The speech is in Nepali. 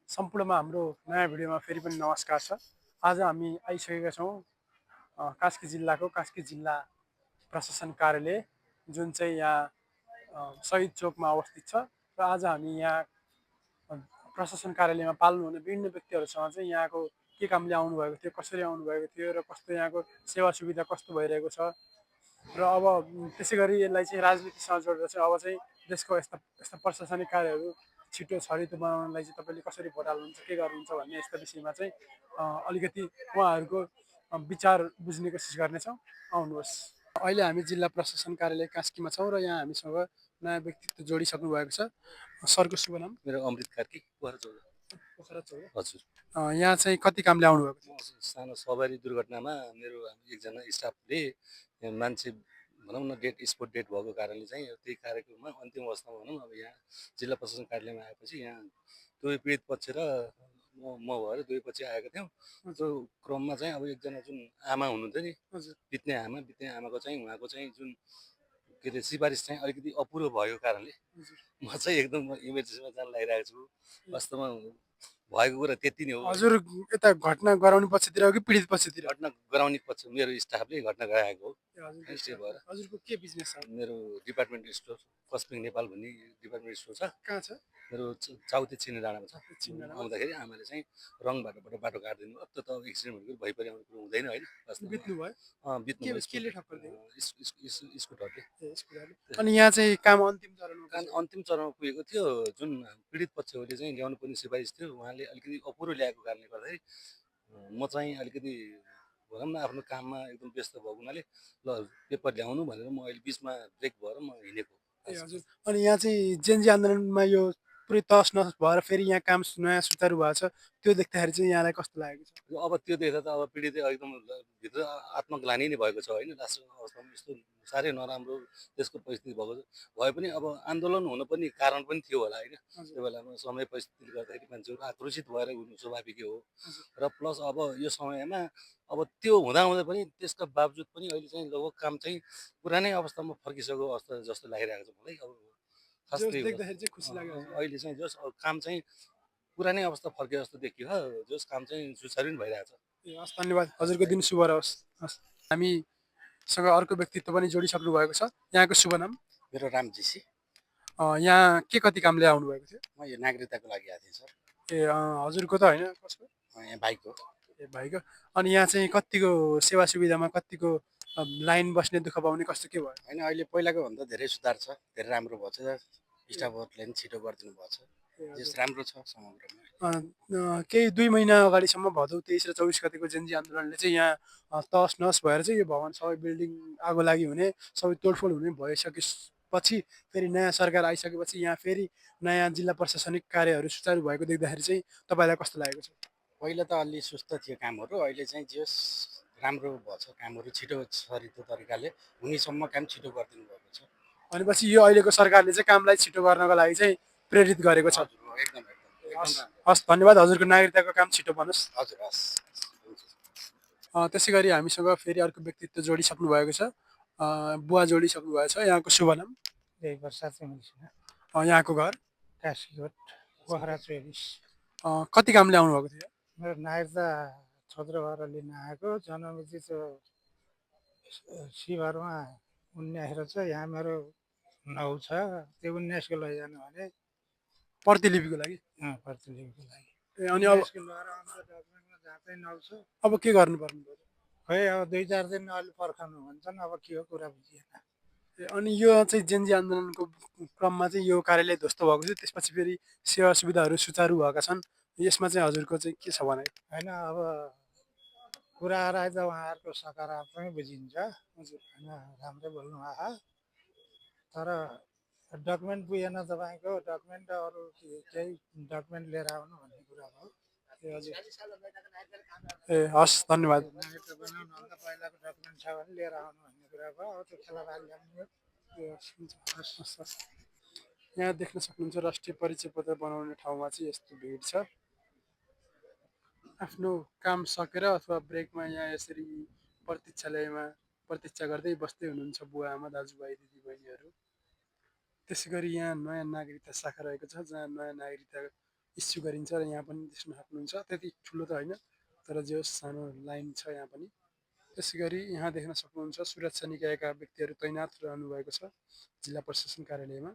सम्पूर्णमा हाम्रो नयाँ भिडियोमा फेरि पनि नमस्कार छ। आज हामी आइसकेका छौँ कास्की जिल्लाको कास्की जिल्ला प्रशासन कार्यालय, जुन चाहिँ यहाँ शहीद चोकमा अवस्थित छ। र आज हामी यहाँ प्रशासन कार्यालयमा पाल्नुहुने विभिन्न व्यक्तिहरूसँग चाहिँ यहाँको के कामले आउनुभएको थियो, कसरी आउनुभएको थियो र कस्तो यहाँको सेवा सुविधा कस्तो भइरहेको छ। र अब त्यसै गरी यसलाई चाहिँ राजनीतिसँग जोडेर चाहिँ अब चाहिँ देशको यस्ता यस्ता प्रशासनिक कार्यहरू छिटो छरितो बनाउनलाई चाहिँ तपाईँले कसरी भोट हाल्नुहुन्छ, के गर्नुहुन्छ भन्ने यस्ता विषयमा चाहिँ अलिकति उहाँहरूको विचार बुझ्ने कोसिस गर्नेछौँ। आउनुहोस्। अहिले हामी जिल्ला प्रशासन कार्यालय कास्कीमा छौँ र यहाँ हामीसँग नयाँ व्यक्तित्व जोडिसक्नु भएको छ। सरको शुभ नाम? मेरो अमृत कार्की, पोखरा 14। हजुर। यहाँ चाहिँ कति कामले आउनुभएको थियो? सानो सवारी दुर्घटनामा मेरो एकजना स्टाफले मान्छे भनौँ न स्पोट डेट भएको कारणले चाहिँ त्यही कार्यक्रममा अन्तिम अवस्थामा भनौँ अब यहाँ जिल्ला प्रशासन कार्यालयमा आएपछि यहाँ दुवै पीडित पक्ष र म भएर दुवै पक्ष आएका थियौँ। त्यो क्रममा चाहिँ अब एकजना जुन आमा हुनुहुन्थ्यो नि, बित्ने आमाको चाहिँ उहाँको चाहिँ जुन के अरे सिफारिस चाहिँ अलिकति अपुरो भएको कारणले म चाहिँ एकदम इमर्जेन्सीमा जान लागिरहेको छु। वास्तवमा भएको कुरा त्यति नै हो। हजुर यता घटना गराउने पक्षतिर हो कि पीडित पक्षतिर? घटना गराउने पक्ष मेरो स्टाफले घटना गराएको हो। हजुरको के बिजनेस छ? मेरो डिपार्टमेन्ट स्टोर कस्मिङ नेपाल भन्ने डिपार्टमेन्ट स्टोर छ। कहाँ छ? मेरो चाउते चिन्ने डाँडामा छ। आउँदाखेरि आमाले चाहिँ रङ बाटोबाट बाटो काटिदिनु अब त एक्सिडेन्ट भनेको भइपरि आउने कुरो हुँदैन होइन। बित्नु भयो? बित्नु केले ठक्कर दियो? स्कुटरले। अनि यहाँ चाहिँ काम अन्तिम चरणमा पुगेको थियो। जुन पीडित पक्षहरूले चाहिँ ल्याउनु पर्ने सिफारिस थियो उहाँले अलिकति अपुरो ल्याएको कारणले गर्दाखेरि म चाहिँ अलिकति भनौँ न आफ्नो काममा एकदम व्यस्त भएको हुनाले ल पेपर ल्याउनु भनेर म अहिले बिचमा ब्रेक भएर म हिँडेको। हजुर। अनि यहाँ चाहिँ जेनजी आन्दोलनमा यो पुरै तहस नहस भएर फेरि यहाँ काम नयाँ सुचारू भएको छ, त्यो देख्दाखेरि चाहिँ यहाँलाई कस्तो लागेको छ? अब त्यो देख्दा त अब पीडित एकदम भित्र आत्मग्लानी नै भएको छ होइन। राष्ट्रको अवस्थामा यस्तो साह्रै नराम्रो देशको परिस्थिति भएको छ भए पनि अब आन्दोलन हुनुपर्ने कारण पनि थियो होला होइन। त्यो बेलामा समय परिस्थितिले गर्दाखेरि मान्छेहरू आक्रोशित भएर हुनु स्वाभाविकै हो। र प्लस अब यो समयमा अब त्यो हुँदाहुँदै पनि त्यसका बावजुद पनि अहिले चाहिँ लगभग काम चाहिँ पुरानै अवस्थामा फर्किसकेको अवस्था जस्तो लागिरहेको छ मलाई। अब खास अहिले चाहिँ जस काम चाहिँ पुरानै अवस्था फर्के जस्तो देखियो। जस काम चाहिँ सुचारू नै भइरहेको छ। हस्, धन्यवाद। हजुरको दिन शुभ रहोस्। हस्। हामीसँग अर्को व्यक्तित्व पनि जोडिसक्नु भएको छ। यहाँको शुभ नाम? मेरो राम जीसी। यहाँ के कति कामले आउनुभएको थियो? म यो नागरिकताको लागि आएको थिएँ सर। हजुरको त होइन, कसको? यहाँ भाइको। भाइको। अनि यहाँ चाहिँ कतिको सेवा सुविधामा कतिको लाइन बस्ने दुःख पाउने कस्तो के भयो? होइन अहिले पहिलाको भन्दा धेरै सुधार छ, धेरै राम्रो भएको छ। स्टाफहरूले पनि छिटो गरिदिनु भएको छ। यस राम्रो छ समग्रमा। केही 2 महिना अगाडिसम्म भदौ 23 र 24 गतिको जेनजी आन्दोलनले चाहिँ यहाँ तहस नहस भएर चाहिँ यो भवन सबै बिल्डिङ आगो लागि हुने, सबै तोडफोड हुने भइसकेपछि फेरि नयाँ सरकार आइसकेपछि यहाँ फेरि नयाँ जिल्ला प्रशासनिक कार्यहरू सुचारू भएको देख्दाखेरि चाहिँ तपाईँलाई कस्तो लागेको छ? पहिला त अलि सुस्त थियो कामहरू, अहिले चाहिँ जस राम्रो भएको छ। कामहरू छिटो छरितो तरिकाले हुनेसम्म काम छिटो गरिदिनु भएको छ। भनेपछि यो अहिलेको सरकारले चाहिँ कामलाई छिटो गर्नको लागि चाहिँ प्रेरित गरेको छ। एकदम। हस्, धन्यवाद। हजुरको नागरिकताको काम छिटो बनोस्। हजुर, हस्। त्यसै गरी हामीसँग फेरि अर्को व्यक्तित्व जोडिसक्नु भएको छ। बुवा जोडिसक्नु भएको छ। यहाँको शुभ नाम? यहाँको घर? काशीकोट, पोखरा 24। कति कामले आउनुभएको थियो? मेरो नागरिकता छत्र भएर लिन आएको। जन्ममिति चाहिँ सिभरमा 19 रहेछ। यहाँ मेरो 9 छ। त्यो 19 को लैजानु भने प्रतिलिपिको लागि? प्रतिलिपिको लागि। अनि अब डकुमेन्टमा जाँचै 9 छ। अब के गर्नुपर्ने भयो? खै अब 2-4 दिन अलि पर्खाउनु भन्छन्। अब के हो कुरा बुझिएन। अनि यो चाहिँ जेनजी आन्दोलनको क्रममा चाहिँ यो कार्यालय ध्वस्त भएको थियो, त्यसपछि फेरि सेवा सुविधाहरू सुचारू भएका छन्। यसमा चाहिँ हजुरको चाहिँ के छ भनाइ? होइन अब कुरा आएर उहाँहरूको सकारात्मक बुझिन्छ। हजुर, होइन राम्रै बोल्नु आयो। तर डकुमेन्ट पुगेन तपाईँको। डकुमेन्ट अरू केही डकुमेन्ट लिएर आउनु भन्ने कुरा भयो। हस्, धन्यवाद। नागरिकता बनाउनुभन्दा पहिलाको डकुमेन्ट छ भने लिएर आउनु भन्ने कुरा भयो। अब त्यो खेलाबाली ल्याउनु। यहाँ देख्न सक्नुहुन्छ राष्ट्रिय परिचय पत्र बनाउने ठाउँमा चाहिँ यस्तो भिड छ। आफ्नो काम सकेर अथवा ब्रेकमा यहाँ यसरी प्रतीक्षालयमा प्रतीक्षा गर्दै बस्दै हुनुहुन्छ बुवा आमा, दाजुभाइ, दिदीबहिनीहरू। त्यसै गरी यहाँ नयाँ नागरिकता शाखा रहेको छ, जहाँ नयाँ नागरिकता इस्यु गरिन्छ र यहाँ पनि देख्न सक्नुहुन्छ। त्यति ठुलो त होइन तर जे होस् सानो लाइन छ यहाँ पनि। त्यसै गरी यहाँ देख्न सक्नुहुन्छ सुरक्षा निकायका व्यक्तिहरू तैनात रहनुभएको छ जिल्ला प्रशासन कार्यालयमा।